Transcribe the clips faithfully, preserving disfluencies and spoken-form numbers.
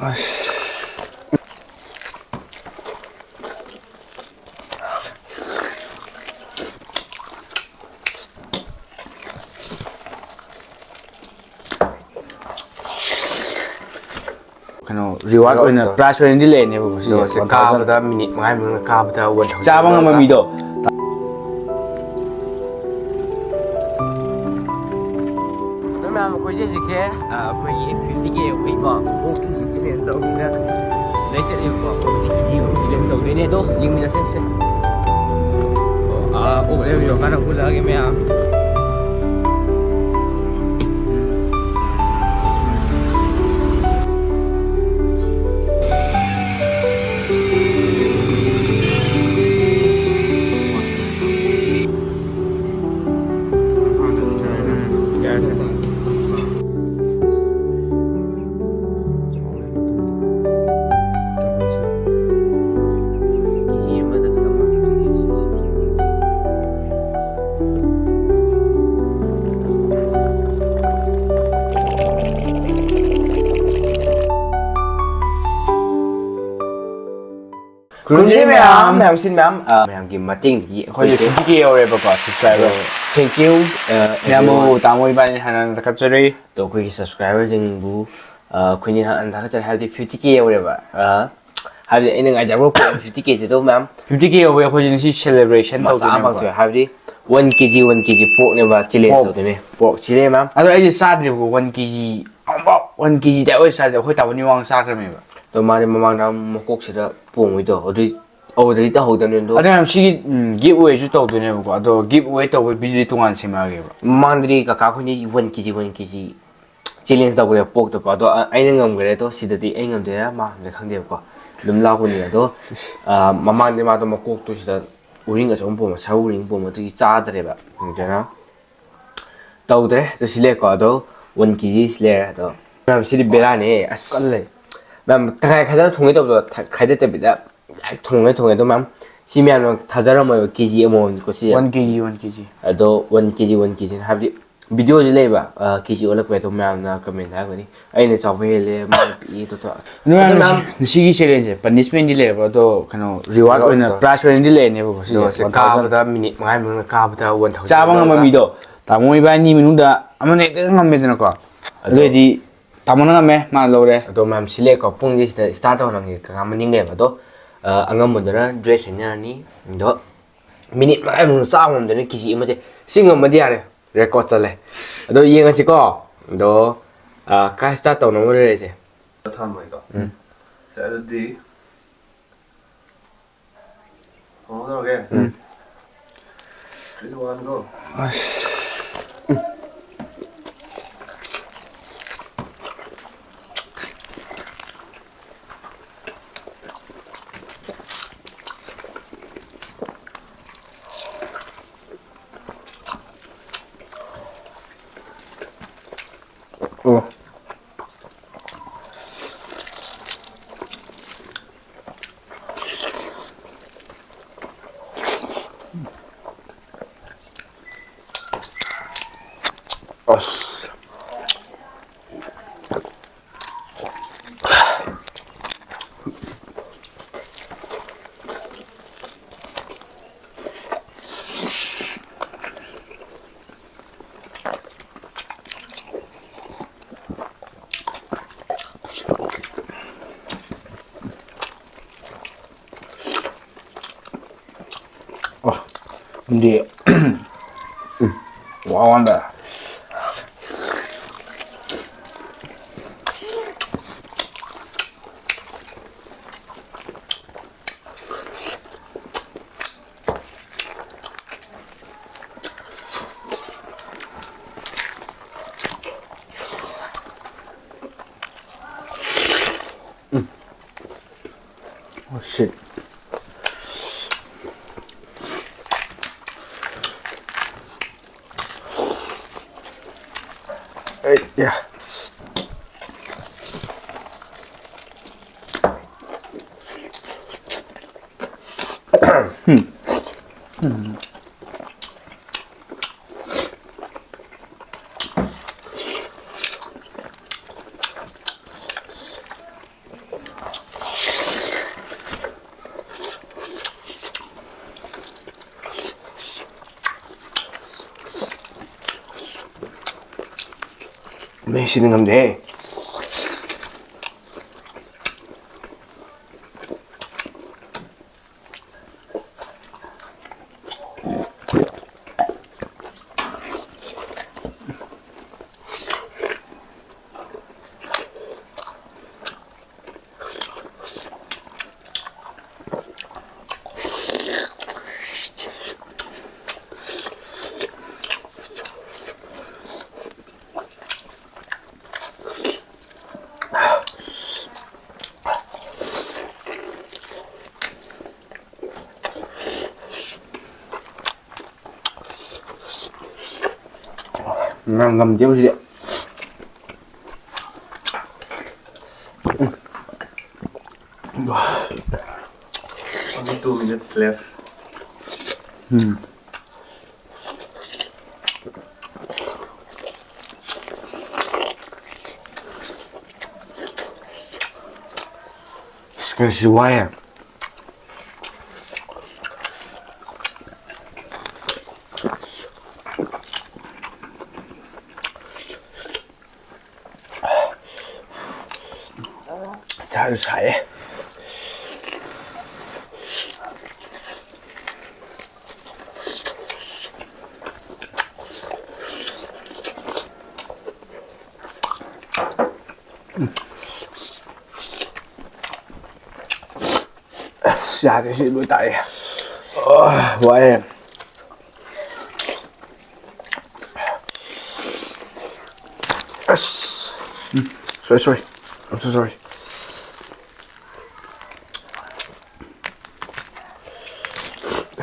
ꯑꯁ꯫ ꯀꯩꯅꯣ, reward ꯑꯣꯏꯅ, prize ꯑꯣꯏꯅꯗꯤ ꯂꯩꯔꯅꯦꯕꯀꯣ ꯁꯤꯁꯦ꯫ ꯑꯗꯣ ꯁꯤ ꯀꯥꯕꯗ, minute ꯃꯉꯥꯒꯤ ꯃꯅꯨꯡꯗ ꯀꯥꯕꯗ one thousand ꯆꯥꯕ ꯉꯝꯕ ꯃꯤꯗꯣ꯫ ꯑꯗꯣ ꯃꯌꯥꯝ, ꯑꯩꯈꯣꯏꯁꯦ ꯍꯧꯖꯤꯛꯁꯦ, ꯑ, ꯑꯩꯈꯣꯏꯒꯤ fifty K ꯑꯩꯈꯣꯏꯀꯣ, ꯑꯣꯛꯀꯤ challenge ꯇꯧꯕꯅꯤꯅ ꯂꯩ ꯆꯠꯂꯦꯕꯀꯣ꯫ ꯑꯣꯛꯁꯤ ꯀꯦꯖꯤ ꯑꯍꯨꯝ challenge ꯇꯧꯗꯣꯏꯅꯦ꯫ ꯑꯗꯣ ꯌꯦꯡꯃꯤꯟꯅꯁꯦ ꯁꯦ꯫ ꯑꯣ, ꯑꯥ, ꯑꯣꯛ ꯂꯩꯕ ꯌꯧꯔꯀꯥꯟꯗ ꯑꯃꯨꯛ ꯎꯠꯂꯛꯑꯒꯦ ꯃꯌꯥꯝ꯫ ꯈꯨꯔꯨꯝꯖꯔꯤ ꯃꯌꯥꯝ, ꯃꯌꯥꯝ ꯁꯤꯟ ꯃꯌꯥꯝ, ꯑ, ꯃꯌꯥꯝꯒꯤ ꯃꯇꯦꯡꯗꯒꯤ ꯑꯩꯈꯣꯏꯁꯦ ꯑꯩꯈꯣꯏꯁꯦ fifty K ꯌꯧꯔꯦꯕ꯫ Thank you, ꯑ, ꯏꯌꯥꯝꯕꯕꯨ, everyone꯫ ꯇꯥꯃꯣ ꯏꯕꯥꯅꯤ ꯍꯥꯟꯅ ꯊꯥꯒꯠꯆꯔꯤ꯫ ꯑꯗꯣ ꯑꯩꯈꯣꯏꯒꯤ subscriberꯁꯤꯡꯕꯨ, ꯑ, ꯑꯩꯈꯣꯏꯅꯤ ꯍꯥꯟꯅ ꯊꯥꯒꯠꯆꯔꯤ, ꯍꯥꯏꯕꯗꯤ fifty K ꯌꯧꯔꯦꯕ꯫ ꯑ, ꯍꯥꯏꯕꯗꯤ ꯑꯩꯅ ꯉꯥꯏꯖꯕ ꯀꯣ fifty Kꯁꯦ ꯑꯗꯣ ꯃꯌꯥꯝ꯫ Fifty K ꯌꯧꯕꯩ ꯑꯩꯈꯣꯏꯁꯦ ꯉꯁꯤ celebration ꯃꯆꯥ ꯑꯃ ꯇꯧꯗꯣꯏꯅꯦꯕꯀꯣ꯫ ꯄꯥꯡꯊꯣꯛꯑꯦ, ꯍꯥꯏꯕꯗꯤ one K G, one K G porkꯅꯦꯕ challenge pork꯫ ꯇꯧꯗꯣꯏꯅꯦ꯫ Pork ꯁꯤꯅꯦ ꯃꯌꯥꯝ꯫ ꯑꯗꯣ ꯑꯩꯗꯤ ꯆꯥꯗ꯭ꯔꯤꯕꯀꯣ, one K G ꯑꯃꯨꯛꯐꯥꯎ, one K G ꯗꯥꯏꯔꯦꯛ ꯑꯣꯏꯅ ꯆꯥꯗ꯭ꯔꯤ꯫ ꯑꯩꯈꯣꯏ ꯇꯥꯃꯣꯅꯤ ꯋꯥꯡ ꯆꯥꯈ꯭ꯔꯃꯦꯕ꯫ ꯑꯗꯣ ꯃꯥꯗꯤ ꯃꯃꯥꯡꯗ ꯃꯀꯣꯛꯁꯤꯗ ꯄꯣꯡꯉꯩꯗꯣ, ꯑꯗꯨꯏ ꯑꯗꯨꯗꯗꯤ ꯇꯧꯍꯧꯗꯕꯅꯤ꯫ ꯑꯗꯣ ꯑꯗꯣ ꯃꯌꯥꯝ ꯁꯤꯒꯤ, ꯎꯝ, give awayꯁꯨ ꯇꯧꯗꯣꯏꯅꯦꯕꯀꯣ꯫ ꯑꯗꯣ give away ꯇꯧꯕꯩ videoꯗꯤ ꯇꯣꯉꯥꯟꯅ ꯁꯦꯝꯃꯛꯑꯒꯦꯕ꯫ ꯃꯃꯥꯡꯗꯗꯤ ꯀꯀꯥ ꯑꯩꯈꯣꯏꯅ one K G, one K G challenge ꯇꯧꯈ꯭ꯔꯦ porkꯇꯀꯣ꯫ ꯑꯗꯣ ꯑ-, ꯑꯩꯅ ꯉꯝꯈ꯭ꯔꯦ꯫ ꯑꯗꯣ ꯁꯤꯗꯗꯤ ꯑꯩ ꯉꯝꯗꯣꯏꯔꯥ ꯃꯥ ꯉꯝꯗꯣꯏꯔꯥ ꯈꯪꯗꯦꯕꯀꯣ꯫ ꯑꯗꯨꯝ ꯂꯥꯎꯕꯅꯤ꯫ ꯑꯗꯣ, ꯑ, ꯃꯃꯥꯡꯗꯤ ꯃꯥꯗꯣ ꯃꯀꯣꯛꯇꯨ ꯁꯤꯗ ꯎꯔꯤꯡ ꯑꯆꯧꯕ ꯄꯣꯝꯕ, ꯁꯔꯨ ꯎꯔꯤꯡ ꯄꯣꯝꯕ, ꯑꯗꯨꯒꯤ ꯆꯥꯗ꯭ꯔꯦꯕ꯫ ꯑꯗꯨꯅ ꯇꯧꯗ꯭ꯔꯦ꯫ ꯑꯗꯣ ꯁꯤ ꯂꯩꯔꯦꯀꯣ꯫ ꯑꯗꯣ one K G ꯁꯤ ꯂꯩꯔꯦ꯫ ꯑꯗꯣ ꯃꯌꯥꯝ ꯁꯤꯗꯤ ꯕꯦꯔꯥꯅꯦ꯫ ꯑꯁ꯫ ꯀꯜꯂꯦ꯫ ꯃꯌꯥꯝ ꯇꯪꯈꯥꯏ ꯈꯥꯏꯗꯅ ꯊꯣꯡꯒꯦ ꯇꯧꯕꯗꯣ ꯊ-, ꯈꯥꯏꯗꯠꯇꯕꯤꯗ ꯗꯥꯏꯔꯦꯛ ꯊꯣꯡꯉꯦ, ꯊꯣꯡꯉꯦ꯫ ꯑꯗꯣ ꯃꯌꯥꯝ ꯁꯤ ꯃꯌꯥꯝꯅ ꯊꯥꯖꯔꯝꯃꯣꯏꯕ, ꯀꯦ ꯖꯤ ꯑꯃꯃꯝꯅꯤꯀꯣ ꯁꯤꯁꯦ꯫ One K G, one K G꯫ ꯑꯗꯣ one K G, one K Gꯅꯤ ꯍꯥꯏꯕꯗꯤ ꯚꯤꯗꯤꯑꯣꯁꯤ ꯂꯩꯕ, ꯑ, ꯀꯦꯖꯤ ꯑꯣꯜꯂꯛꯄꯩ ꯑꯗꯨꯝ ꯃꯌꯥꯝꯅ ꯀꯃꯦꯟ ꯍꯥꯏꯔꯛꯀꯅꯤ, "ꯑꯩꯅ ꯆꯥꯎꯕ ꯍꯦꯜꯂꯦ, ꯃꯥꯅ ꯄꯤꯛꯏ", ꯇꯣ, ꯇꯣ꯫ ꯑꯗꯣ ꯃꯌꯥꯝ, ꯉꯁꯤꯒꯤ ꯆꯦꯂꯦꯟꯖꯁꯦ ꯄꯅꯤꯁꯃꯦꯟꯗꯤ ꯂꯩꯔꯕ? ꯑꯗꯣ ꯀꯩꯅꯣ, ꯔꯤꯋꯥꯔꯗ ꯑꯣꯏꯅ, ꯄ꯭ꯔꯥꯏꯖ ꯑꯣꯏꯅꯗꯤ ꯂꯩꯔꯅꯦꯕꯀꯣ ꯁꯤꯁꯦ꯫ ꯑꯗꯣ ꯁꯤ ꯀꯥꯕꯗ, ꯃꯤꯅꯤꯠ ꯃꯉꯥ ꯃꯅꯨꯡꯗ ꯀꯥꯕꯗ ꯋꯥꯟ ꯊꯥꯎꯖꯟ ꯆꯥꯕ ꯉꯝꯕ ꯂꯧꯔꯒ ꯃꯤꯗꯣ, ꯇꯥꯃꯣ ꯏꯕꯥꯅꯤ ꯃꯅꯨꯡꯗ ꯑꯃꯅ ꯍꯦꯛꯇ ꯉꯝꯃꯦꯗꯅꯀꯣ꯫ ꯑꯗꯣ ꯑꯗꯨꯑꯣꯏꯗꯤ ꯇꯥꯃꯣꯅ ꯉꯝꯃꯦ, ꯃꯥ ꯂꯧꯔꯦ꯫ ꯑꯗꯣ ꯃꯌꯥꯝ ꯁꯤ ꯂꯩꯀꯣ, ꯄꯨꯡꯁꯦ ꯁꯤꯗ ꯁ꯭ꯇꯥꯔꯠ ꯇꯧꯍꯜꯂꯝꯒꯦ, ꯀꯀꯥ ꯃꯅꯤꯡ ꯂꯩꯕ꯫ ꯑꯗꯣ, ꯑ, ꯑꯉꯝꯕꯗꯨꯅ ꯗ꯭ꯔꯦꯁ ꯁꯦꯠꯅꯔꯅꯤ꯫ ꯑꯗꯣ ꯃꯤꯅꯤꯠ ꯃꯉꯥ ꯃꯅꯨꯡꯗ ꯆꯥꯕ ꯉꯝꯗꯣꯏꯅꯤ ꯀꯦꯖꯤ ꯑꯃꯁꯦ꯫ ꯁꯤ ꯉꯝꯃꯗꯤ ꯌꯥꯔꯦ, ꯔꯦꯀꯣꯔꯗ ꯆꯠꯂꯦ꯫ ꯑꯗꯣ ꯌꯦꯡꯉꯁꯤꯀꯣ꯫ ꯑꯗꯣ, ꯑ, ꯀꯥꯏ ꯁ꯭ꯇꯥꯔꯠ ꯇꯧꯅꯕ ꯂꯩꯔꯁꯦ? ꯊꯝꯃꯣꯏꯀꯣ꯫ ꯎꯝ꯫ ꯁꯦ, ꯑꯗꯨꯗꯤ ꯍꯧꯔꯒꯦ꯫ ꯎꯝ꯫ Three, two, one, go꯫ ꯑꯁ꯫ ꯑꯣ꯫ ꯑꯁ꯫ ꯑꯣ, ꯑꯗꯨꯗꯤ, ꯎꯝ, ꯋꯥ ꯋꯥꯟꯗ꯫ Oh shit. Hey, yeah. Hmm. Hmm. ꯑꯦ, ꯁꯤꯗꯤ ꯉꯝꯗꯦꯍꯦ꯫ ꯉꯝ-, ꯉꯝꯗꯦꯕ ꯁꯤꯗꯤ꯫ Only two minutes left. ꯎꯝ꯫ ꯑꯁ, ꯀꯩꯅꯣ ꯁꯤ ꯋꯥꯏꯌꯦ꯫ ꯁꯥꯁꯨ ꯁꯥꯏꯌꯦ꯫ ꯑꯁ, ꯌꯥꯗꯦ, ꯁꯤ ꯂꯣꯏ ꯇꯥꯔꯦ꯫ ꯑꯥ, ꯋꯥꯏꯌꯦ꯫ ꯑꯁ꯫ ꯎꯝ, sorry, sorry. I'm so sorry.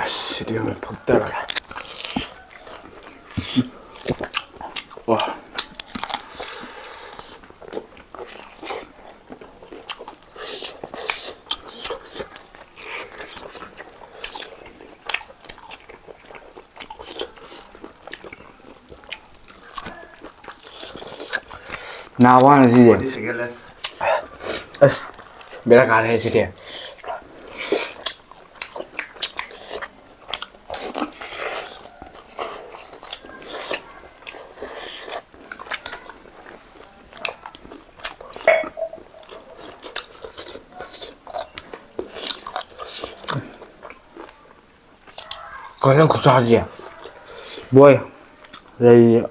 ꯑꯁ, ꯁꯤꯗꯤ ꯑꯃꯨꯛ ꯐꯨꯠꯇꯔꯒ꯫ ꯎꯝ꯫ ꯋꯥ꯫ ꯅꯥ ꯋꯥꯅ ꯁꯤꯗꯤ꯫ Forty second left. ꯑꯁ, ꯕꯦꯔꯥ ꯀꯥꯔꯦ ꯁꯤꯗꯤ꯫ ꯀꯩꯅꯣ ꯈꯨꯠꯁꯥꯁꯦ꯫ ꯕꯣꯏ꯫ ꯂꯩ꯫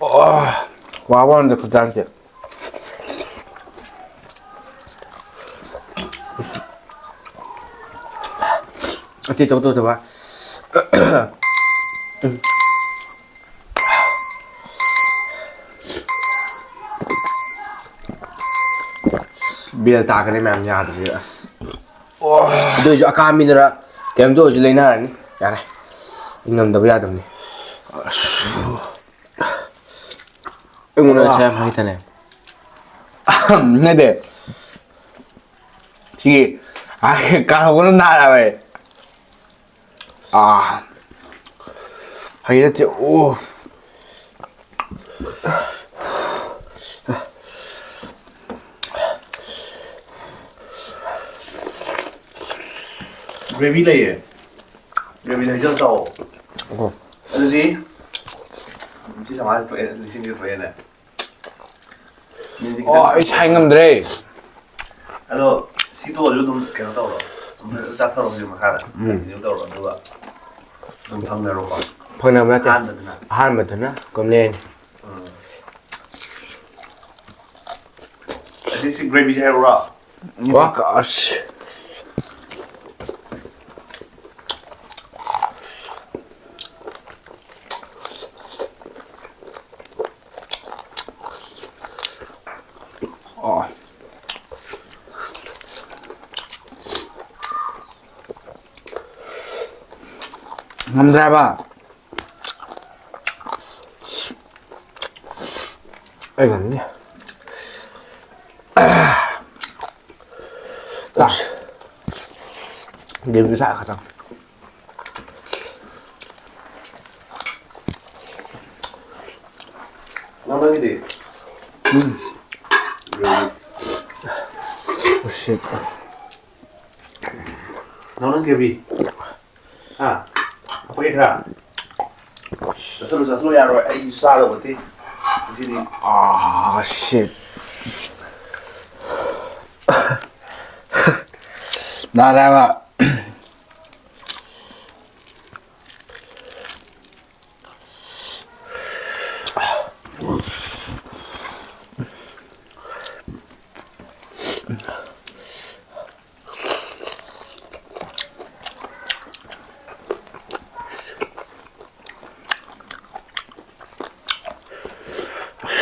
ꯑꯣ, ꯋꯥ ꯋꯥꯔꯝꯗ ꯈꯨꯠꯁꯥꯁꯦ꯫ ꯑꯇꯩ ꯇꯧ ꯇꯧꯗꯕ꯫ ꯕꯦꯜ ꯇꯥꯛꯀꯅꯤ ꯃꯌꯥꯝ ꯌꯥꯗ꯭ꯔꯦ ꯑꯁ꯫ ꯑꯗꯨ ꯑꯣꯏꯁꯨ ꯑꯀꯥꯝꯕꯤꯗꯨꯅ ꯀꯩꯝꯇ ꯑꯣꯏꯔꯁꯨ ꯂꯩꯅꯔꯅꯤ꯫ ꯌꯥꯔꯦ꯫ ꯑꯩ ꯉꯝꯗꯕ ꯌꯥꯗꯕꯅꯤ꯫ ꯑꯩꯉꯣꯟꯗ ꯁꯦꯝ ꯍꯩꯇꯅꯦ꯫ ꯅꯠꯇꯦ꯫ ꯁꯤꯒꯤ ꯀꯥꯊꯣꯛꯄꯅ ꯅꯥꯔꯕ ꯑꯩ꯫ ꯑꯥ꯫ ꯐꯥꯒꯤ ꯅꯠꯇꯦ꯫ ꯑꯣ꯫ Gravy ꯂꯩꯌꯦ꯫ Gravy ꯍꯩꯖꯜ ꯆꯥꯎꯋꯣ꯫ ꯑꯣ꯫ ꯑꯗꯨꯗꯤ ꯁꯤ ꯆꯥꯝꯃꯉꯥ ꯊꯣꯛꯑꯦ, ꯂꯤꯁꯤꯡ ꯊꯣꯛꯑꯦꯅꯦ꯫ ꯃꯤꯗꯤ ꯑꯣ, ꯈꯤꯇꯪ ꯑꯩ ꯁꯥꯏ ꯉꯝꯗ꯭ꯔꯦ꯫ ꯑꯗꯣ ꯁꯤ ꯇꯣꯛꯑꯁꯨ ꯑꯗꯨꯝ ꯀꯩꯅꯣ ꯇꯧꯔꯣ꯫ ꯑꯗꯨꯝ ꯆꯥꯊꯔꯣ ꯍꯧꯖꯤꯛ ꯃꯈꯥꯗ꯫ ꯎꯝ꯫ Continue ꯇꯧꯔꯣ, ꯑꯗꯨꯒ ꯑꯗꯨꯝ ꯐꯪꯅꯔꯣꯀꯣ꯫ ꯐꯪꯅꯕ ꯅꯠꯇꯦ꯫ ꯑꯍꯥꯟꯕꯗꯨꯅ꯫ ꯑꯍꯥꯟꯕꯗꯨꯅ ꯀꯣꯝꯂꯦꯟ꯫ ꯎꯝ꯫ ꯑꯁꯤ, ꯁꯤ gravyꯁꯦ ꯍꯥꯏꯔꯛꯎꯔꯣ? ꯋꯥ꯫ ꯑꯁ꯫ ꯑꯣ꯫ ꯉꯝꯗ꯭ꯔꯦ ꯍꯥꯏꯕ꯫ ꯑꯩ ꯉꯝꯅꯤ꯫ ꯆꯥ꯫ ꯒꯦꯝꯁꯨ ꯆꯥ ꯈꯛꯇꯪ꯫ ꯅꯪ ꯅꯪꯒꯤꯗꯤ? ꯎꯝ꯫ Oh shit꯫ ꯅꯪ ꯅꯪ gravy? ꯍꯥ? ꯍꯥꯞꯄꯒꯦ ꯈꯔ? ꯆꯥꯁꯤꯜꯂꯨ, ꯆꯥꯁꯤꯜꯂꯨ, ꯌꯥꯔꯣꯏ꯫ ꯑꯩꯁꯨ ꯆꯥꯗꯧ ꯅꯠꯇꯦ꯫ ꯉꯁꯤꯗꯤ꯫ Ah, shit. ꯅꯥꯔꯦꯕ꯫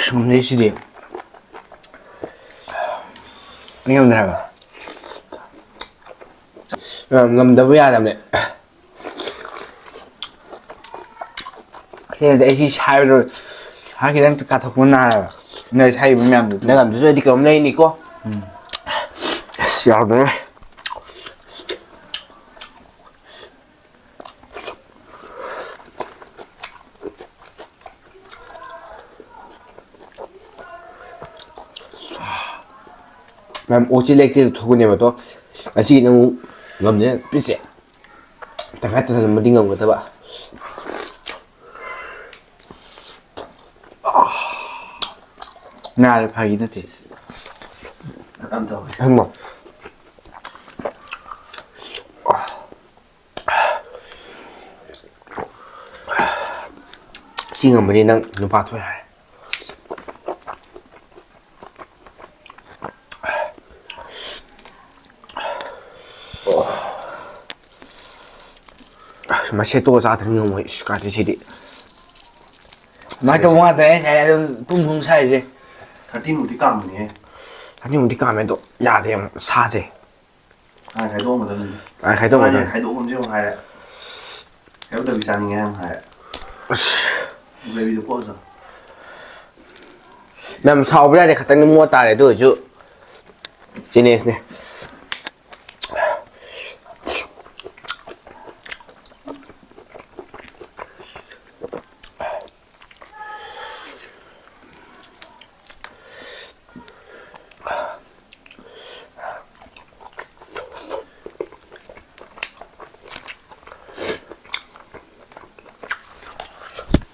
ꯁꯨꯝꯅꯩꯁꯤꯗꯤ ꯑꯩ ꯉꯝꯗ꯭ꯔꯦ ꯍꯥꯏꯕ꯫ ꯉꯝꯗꯕ ꯌꯥꯗꯕꯅꯦ꯫ ꯁꯤ ꯅꯠꯇꯦ, ꯑꯩ ꯁꯤ ꯁꯥꯏꯕꯗꯣ ꯁꯥ ꯈꯤꯇꯪ ꯀꯥꯊꯣꯛꯄ ꯅꯥꯔꯦꯕ꯫ ꯅꯣꯏ ꯁꯥꯏꯕ ꯃꯌꯥꯝꯗꯨ꯫ ꯅꯪ ꯉꯝꯗ꯭ꯔꯁꯨ ꯑꯩꯗꯤ ꯀꯩꯅꯣꯝ ꯂꯩꯅꯤꯀꯣ꯫ ꯎꯝ꯫ ꯑꯁ, ꯌꯥꯎꯗ꯭ꯔꯦ꯫ ꯃꯌꯥꯝ ꯑꯣꯠꯁꯤ ꯂꯩꯇꯦ ꯊꯣꯛꯄꯅꯦꯕ ꯑꯗꯣ ꯉꯁꯤꯒꯤꯗꯤ ꯑꯃꯨꯛ ꯉꯝꯗꯦ ꯄꯤꯁꯦ ꯇꯪꯈꯥꯏ ꯇꯪꯈꯥꯏ ꯉꯝꯒꯗꯕ꯫ ꯉꯥꯗꯣ ꯐꯥꯒꯤ ꯅꯠꯇꯦ꯫ ꯌꯥꯝ ꯇꯧꯋꯦ꯫ ꯍꯪꯉꯣ꯫ ꯁꯤ ꯉꯝꯃꯗꯤ ꯅꯪ ꯅꯨꯄꯥ ꯊꯣꯛꯑꯦ ꯍꯥꯏꯔꯦ꯫ ꯑꯁ, ꯃꯁꯦ ꯇꯣꯛꯑ ꯆꯥꯗ꯭ꯔꯗꯤ ꯉꯝꯃꯣꯏ꯫ ꯏꯁ, ꯀꯥꯏꯗꯩ ꯁꯤꯗꯤ꯫ ꯃꯥꯏ ꯇꯧꯕ ꯉꯥꯛꯇꯅꯦ ꯉꯁꯥꯏ ꯑꯗꯨꯝ ꯄꯨꯡ ꯄꯨꯡ ꯁꯥꯏꯁꯦ꯫ ꯊꯥꯔꯇꯤꯃꯨꯛꯇꯤ ꯀꯥꯝꯕꯅꯦꯍꯦ꯫ ꯊꯥꯔꯇꯤꯃꯨꯛꯇꯤ ꯀꯥꯝꯃꯦ ꯑꯗꯣ ꯌꯥꯗꯦ ꯑꯃꯨꯛ ꯁꯥꯁꯦ꯫ ꯍꯥꯟꯅ ꯈꯥꯏꯗꯣꯛꯑꯝꯒꯗꯕꯅꯤ꯫ ꯍꯥꯟꯅ ꯈꯥꯏꯗꯣꯛꯑꯝꯒꯗꯕꯅꯤ꯫ ꯃꯥꯅꯦ, ꯈꯥꯏꯗꯣꯛꯑꯝꯁꯦ ꯑꯃꯨꯛ ꯍꯥꯏꯔꯦ꯫ ꯈꯥꯏꯗꯣꯛꯇꯕꯤ ꯆꯥꯅꯤꯡꯉꯦ ꯑꯃꯨꯛ ꯍꯥꯏꯔꯦ꯫ ꯑꯁ꯫ ꯒ꯭ꯔꯦꯚꯤꯗꯣ ꯀꯣꯠꯂ ꯆꯥꯎ꯫ ꯌꯥꯝ ꯁꯥꯎꯕ ꯌꯥꯗꯦ, ꯈꯇꯪꯗꯤ ꯃꯣꯠ ꯇꯥꯔꯦ, ꯑꯗꯨ ꯑꯣꯏꯔꯁꯨ ꯆꯦꯂꯦꯟꯖꯅꯦ꯫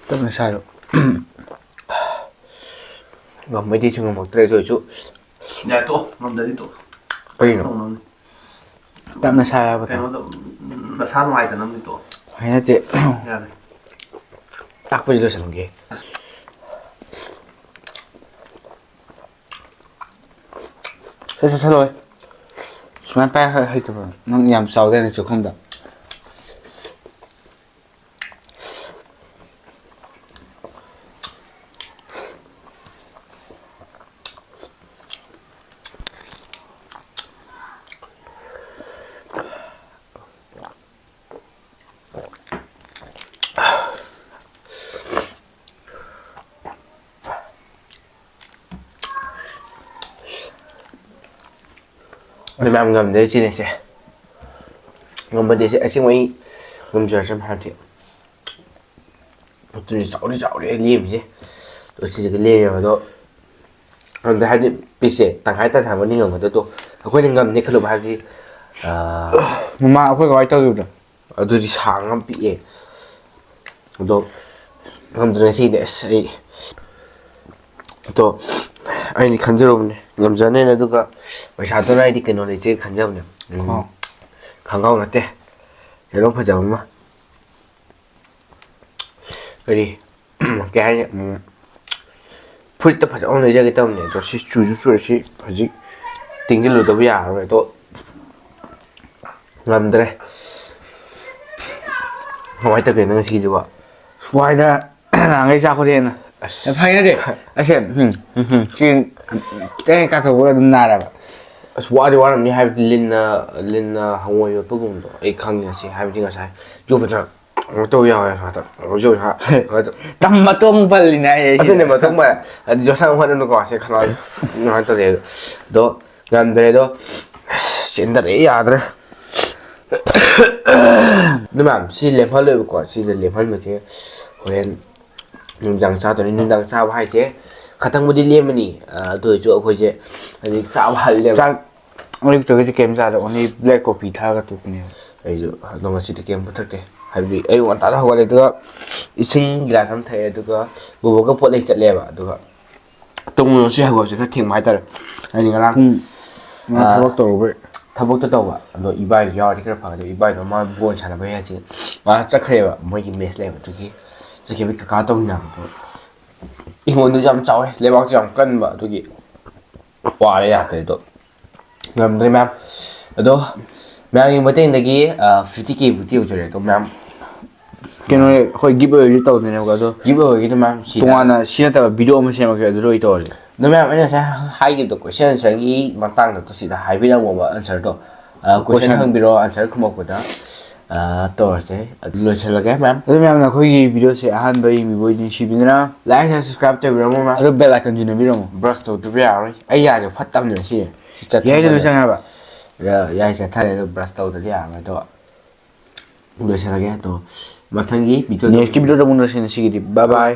ꯇꯞꯅ ꯁꯥꯏꯌꯨ꯫ ꯉꯝꯃꯗꯤ ꯁꯨꯝ ꯉꯝꯃꯛꯇ꯭ꯔꯦ, ꯑꯗꯨ ꯑꯣꯏꯔꯁꯨ꯫ ꯌꯥꯔꯦ, ꯇꯣꯛꯑꯣ꯫ ꯉꯝꯗ꯭ꯔꯗꯤ ꯇꯣꯛꯑꯣ꯫ ꯀꯩꯅꯣ? ꯇꯧꯅꯕꯅꯤ꯫ ꯇꯞꯅ ꯁꯥꯏ ꯍꯥꯏꯕ ꯇꯥꯏ꯫ ꯀꯩꯅꯣꯗꯣ, ꯅꯁꯥ ꯅꯨꯡꯉꯥꯏꯇꯅꯕꯅꯤ ꯇꯣꯛꯑꯣ꯫ ꯍꯣꯏ, ꯅꯠꯇꯦ꯫ ꯌꯥꯔꯦ꯫ ꯇꯥꯛꯄꯁꯤ ꯂꯣꯏꯁꯤꯜꯂꯝꯒꯦ꯫ ꯑꯁ꯫ ꯁꯠ ꯁꯠ ꯁꯠꯂꯣꯏ꯫ ꯁꯨꯃꯥꯏꯅ ꯄꯥꯏ ꯍꯩ- ꯍꯩꯇꯕ꯭ꯔꯣ? ꯅꯪ ꯌꯥꯝ ꯆꯥꯎꯗꯥꯏꯅꯦ ꯆꯥꯛꯈꯨꯝꯗ꯫ ꯑꯗꯨ ꯃꯌꯥꯝ ꯉꯝꯗ꯭ꯔꯦ ꯆꯦꯜꯂꯤꯁꯦ꯫ ꯉꯝꯕꯗꯤ ꯑꯁꯦ-, ꯑꯁꯦꯡꯕ ꯑꯩ ꯉꯝꯖꯔꯁꯅꯨ ꯍꯥꯏꯕꯗꯤ꯫ ꯑꯗꯨꯅꯤ ꯆꯥꯎꯗꯤ ꯆꯥꯎꯔꯦ ꯑꯩ ꯂꯦꯝꯃꯤꯁꯦ꯫ ꯑꯗꯣ ꯁꯤꯁꯤꯒ ꯂꯦꯝꯃꯦꯕ ꯑꯗꯣ꯫ ꯉꯝꯗ꯭ꯔꯦ ꯍꯥꯏꯕꯗꯤ ꯄꯤꯁꯁꯦ ꯇꯪꯈꯥꯏ ꯇꯪꯈꯥꯏ ꯊꯝꯃꯅꯤ ꯉꯝꯒꯗꯕꯗꯣ꯫ ꯑꯩꯈꯣꯏꯅ ꯉꯝꯅꯤ ꯈꯜꯂꯨꯕ ꯍꯥꯏꯕꯗꯤ, ꯑꯥ, ꯃꯃꯥꯡ ꯑꯩꯈꯣꯏ ꯀꯃꯥꯏꯅ ꯇꯧꯈꯤꯕꯗꯣ? ꯑꯗꯨꯗꯤ ꯁꯥꯡ ꯑꯃ ꯄꯤꯛꯑꯦ꯫ ꯑꯗꯣ ꯉꯝꯗ꯭ꯔꯦ ꯉꯁꯤꯗꯤ꯫ ꯑꯁ, ꯑꯩ, ꯑꯗꯣ ꯑꯩꯗꯤ ꯈꯟꯖꯔꯨꯕꯅꯦ ꯉꯝꯖꯅꯦꯅ, ꯑꯗꯨꯒ ꯄꯩꯁꯥꯗꯨꯅ ꯑꯩꯗꯤ ꯀꯩꯅꯣ ꯂꯩꯖꯦ ꯈꯟꯖꯕꯅꯦ꯫ ꯎꯝ, ꯈꯣꯡꯒ꯭ꯔꯥꯎ꯫ ꯈꯣꯡꯒ꯭ꯔꯥꯎ ꯅꯠꯇꯦ, ꯀꯩꯅꯣ ꯐꯖꯕ ꯑꯃ꯫ ꯀꯔꯤ, ꯀꯩ ꯍꯥꯏꯅꯤ? ꯎꯝ, ꯐꯨꯔꯤꯠꯇ ꯐꯖꯕ ꯑꯃ ꯂꯩꯖꯒꯦ ꯇꯧꯕꯅꯦ, ꯑꯗꯣ ꯁꯤ ꯆꯨꯁꯨ ꯆꯨꯔꯦ, ꯁꯤ ꯍꯧꯖꯤꯛ ꯇꯤꯡꯁꯤꯜꯂꯨꯗꯕ ꯌꯥꯔꯔꯣꯏ꯫ ꯑꯗꯣ ꯉꯝꯗ꯭ꯔꯦ꯫ ꯀꯃꯥꯏꯅ ꯇꯧꯒꯦ ꯅꯪ ꯁꯤꯁꯤꯕꯣ? ꯋꯥꯏꯗ ꯅꯍꯥꯟꯈꯩ ꯆꯥꯛꯄꯗꯩ ꯍꯦꯟꯅ꯫ ꯑꯁ꯫ ꯐꯩꯅꯗꯦ꯫ ꯑꯁꯦ, ꯎꯝ, ꯎꯝ, ꯎꯝ, ꯁꯤ ꯈꯤꯇꯪ ꯍꯦꯛ ꯀꯥꯊꯣꯛꯄꯒ ꯑꯗꯨꯝ ꯅꯥꯔꯦꯕ꯫ ꯑꯁ, ꯋꯥꯗꯤ ꯋꯥꯔꯝꯅꯤ, ꯍꯥꯏꯕꯗꯤ ꯂꯤꯟꯅ, ꯂꯤꯟꯅ ꯍꯪꯉꯣꯏ ꯌꯣꯠꯄꯒꯨꯝꯕꯗꯣ ꯑꯩ ꯈꯪꯉꯦ ꯉꯁꯤ, ꯍꯥꯏꯕꯗꯤ ꯉꯁꯥꯏ ꯌꯣꯠꯄꯗ ꯀꯩꯅꯣ ꯇꯧ ꯌꯥꯎꯋꯦ ꯉꯥꯛꯇ, ꯍꯧꯖꯤꯛ ꯍꯧꯖꯤꯛ ꯍꯥ-, ꯉꯥꯛꯇ꯫ ꯇꯝ ꯃꯇꯣꯡ ꯄꯜꯂꯤꯅꯦ ꯍꯥꯏꯌꯦ ꯑꯗꯨꯅꯦ, ꯁꯤꯗ꯫ ꯃꯇꯣꯡ ꯄꯜ-, ꯍꯥꯏꯗꯤ ꯌꯣꯠꯁꯥꯡ ꯍꯣꯠꯅꯅꯨꯀꯣ, ꯁꯤ ꯈꯅꯥꯎ ꯅꯨꯡꯉꯥꯏꯅ ꯇꯧꯔꯦ ꯑꯗꯣ꯫ ꯑꯗꯣ ꯉꯝꯗ꯭ꯔꯦ ꯑꯗꯣ, ꯑꯁ, ꯆꯦꯟꯗꯔꯛꯑꯦ, ꯌꯥꯗ꯭ꯔꯦ꯫ ꯑꯗꯨ ꯃꯌꯥꯝ, ꯁꯤ ꯂꯦꯝꯍꯜꯂꯣꯏꯕꯀꯣ, ꯁꯤꯁꯦ ꯂꯦꯝꯍꯟꯕꯁꯦ ꯍꯣꯔꯦꯟ ꯅꯨꯡꯗꯥꯡ ꯆꯥꯗꯣꯏꯅꯤ꯫ ꯅꯨꯡꯗꯥꯡ ꯆꯥꯕ ꯍꯥꯏꯁꯦ ꯈꯇꯪꯕꯨꯗꯤ ꯂꯦꯝꯃꯅꯤ, ꯑ, ꯑꯗꯨ ꯑꯣꯏꯔꯁꯨ ꯑꯩꯈꯣꯏꯁꯦ ꯍꯧꯖꯤꯛ ꯆꯥꯕ ꯍꯜꯂꯦꯕ꯫ ꯆꯥꯛ ꯑꯌꯨꯛꯇꯒꯤꯁꯦ ꯀꯩꯝ ꯆꯥꯗꯦ, only black coffee ꯊꯛꯑꯒ ꯇꯣꯛꯄꯅꯦꯕ꯫ ꯑꯩꯁꯨ ꯑꯗꯣ ꯉꯁꯤꯗꯤ ꯀꯩꯝ ꯄꯨꯊꯛꯇꯦ, ꯍꯥꯏꯕꯗꯤ ꯑꯌꯨꯛ ꯉꯟꯇꯥꯗ ꯍꯧꯒꯠꯂꯦ, ꯑꯗꯨꯒ ꯏꯁꯤꯡ ꯒꯤꯂꯥꯁ ꯑꯃ ꯊꯛꯑꯦ, ꯑꯗꯨꯒ ꯕꯣꯕꯣꯛꯀ ꯄꯣꯠ ꯂꯩ ꯆꯠꯂꯦꯕ, ꯑꯗꯨꯒ ꯇꯨꯝꯕ ꯉꯁꯤ ꯍꯧꯒꯠꯄꯁꯦ ꯈꯔ ꯊꯦꯡꯕ ꯍꯥꯏꯇꯥꯔꯦ, ꯍꯥꯏꯗꯤ ꯉꯔꯥꯡ ꯄꯨꯡ ꯃꯉꯥ ꯑꯥ, ꯊꯕꯛ ꯇꯧꯔꯨꯕꯩ꯫ ꯊꯕꯛꯇꯣ ꯇꯧꯕ, ꯑꯗꯣ ꯏꯕꯥꯏꯁꯨ ꯌꯥꯎꯔꯗꯤ ꯈꯔ ꯐꯒꯗꯕ, ꯏꯕꯥꯏꯗꯣ ꯃꯥ ꯕꯣꯜ ꯁꯥꯟꯅꯕꯩ ꯍꯥꯏꯁꯦ ꯃꯥ ꯆꯠꯈ꯭ꯔꯦꯕ, ꯃꯣꯏꯒꯤ ꯃꯦꯠꯆ ꯂꯩꯕ, ꯑꯗꯨꯒꯤ ꯆꯠꯈꯤꯕꯩ ꯀꯀꯥ ꯇꯧꯃꯤꯟꯅꯕꯗꯣ ꯏꯪꯈꯣꯜꯗꯨ ꯌꯥꯝ ꯆꯥꯎꯋꯦ, ꯂꯩꯕꯥꯛꯁꯨ ꯌꯥꯝ ꯀꯟꯕ, ꯑꯗꯨꯒꯤ ꯋꯥꯔꯦ, ꯌꯥꯗ꯭ꯔꯦ꯫ ꯑꯗꯣ ꯉꯝꯗ꯭ꯔꯦ ꯃꯌꯥꯝ꯫ ꯑꯗꯣ ꯃꯌꯥꯝꯒꯤ ꯃꯇꯦꯡꯗꯒꯤ ꯐꯤꯐꯇꯤ ꯀꯦ ꯕꯨꯛꯇꯤ ꯌꯧꯖꯔꯦ꯫ ꯑꯗꯣ ꯃꯌꯥꯝ ꯀꯩꯅꯣ ꯑꯩꯈꯣꯏ ꯒꯤꯞ ꯑꯣꯏꯔꯗꯤ ꯇꯧꯗꯣꯏꯅꯦꯕꯀꯣ꯫ ꯑꯗꯣ ꯒꯤꯞ ꯑꯣꯏꯒꯤꯗꯣ ꯃꯌꯥꯝ ꯁꯤꯗ ꯇꯣꯉꯥꯟꯅ ꯁꯤ ꯅꯠꯇꯕ ꯚꯤꯗꯤꯑꯣ ꯑꯃ ꯁꯦꯝꯃꯛꯀꯦ, ꯑꯗꯨꯗ ꯑꯣꯏ ꯇꯧꯔꯁꯦ꯫ ꯑꯗꯣ ꯃꯌꯥꯝ, ꯑꯩꯅ ꯉꯁꯥꯏ ꯍꯥꯏꯈꯤꯕꯗꯣ ꯀꯣꯏꯁꯟ ꯑꯟꯁꯔꯒꯤ ꯃꯇꯥꯡꯗ ꯁꯤꯗ ꯍꯥꯏꯕꯤꯔꯝꯃꯣꯕ ꯑꯟꯁꯔꯗꯣ꯫ ꯀꯣꯏꯁꯟ ꯀꯣꯏꯁꯟ ꯍꯪꯕꯤꯔꯣ, ꯑꯟꯁꯔ ꯈꯨꯝꯃꯛꯄꯗ ꯑ, ꯇꯧꯔꯁꯦ꯫ ꯑꯗꯨ ꯂꯣꯏꯁꯤꯜꯂꯒꯦ ꯃꯌꯥꯝ꯫ ꯑꯗꯨ ꯃꯌꯥꯝꯅ ꯑꯩꯈꯣꯏꯒꯤ ꯚꯤꯗꯤꯑꯣꯁꯦ ꯑꯍꯥꯟꯕ ꯌꯦꯡꯕꯤꯕ ꯑꯣꯏꯗꯤ ꯅꯨꯡꯁꯤꯕꯤꯗꯅ ꯂꯥꯏꯛ ꯁꯕꯁꯀ꯭ꯔꯥꯏꯕ ꯇꯧꯕꯤꯔꯝꯃꯣ ꯃꯌꯥꯝ꯫ ꯑꯗꯨ ꯕꯦꯜ ꯑꯥꯏꯀꯟꯁꯨ ꯅꯝꯕꯤꯔꯝꯃꯣ꯫ ꯕ꯭ꯔꯁ ꯇꯧꯗꯕ ꯌꯥꯔꯣꯏ꯫ ꯑꯩ ꯌꯥꯁꯦ ꯐꯠꯇꯕꯅꯦ ꯁꯤ꯫ ꯌꯥꯏꯗ ꯂꯣꯏ ꯆꯪꯉꯦ ꯍꯥꯏꯕ꯫ ꯌꯥꯏ ꯆꯠꯊꯔꯦ꯫ ꯑꯗꯣ ꯕ꯭ꯔꯁ ꯇꯧꯗꯗꯤ ꯌꯥꯔꯣꯏ꯫ ꯑꯗꯣ ꯂꯣꯏꯁꯤꯜꯂꯒꯦ꯫ ꯑꯗꯣ ꯃꯊꯪꯒꯤ ꯚꯤꯗꯤꯑꯣ ꯅꯦꯛꯁꯀꯤ ꯚꯤꯗꯤꯑꯣꯗ ꯑꯃꯨꯛ ꯎꯅꯔꯁꯤ꯫ ꯉꯁꯤꯒꯤꯗꯤ ꯕꯥꯏ ꯕꯥꯏ꯫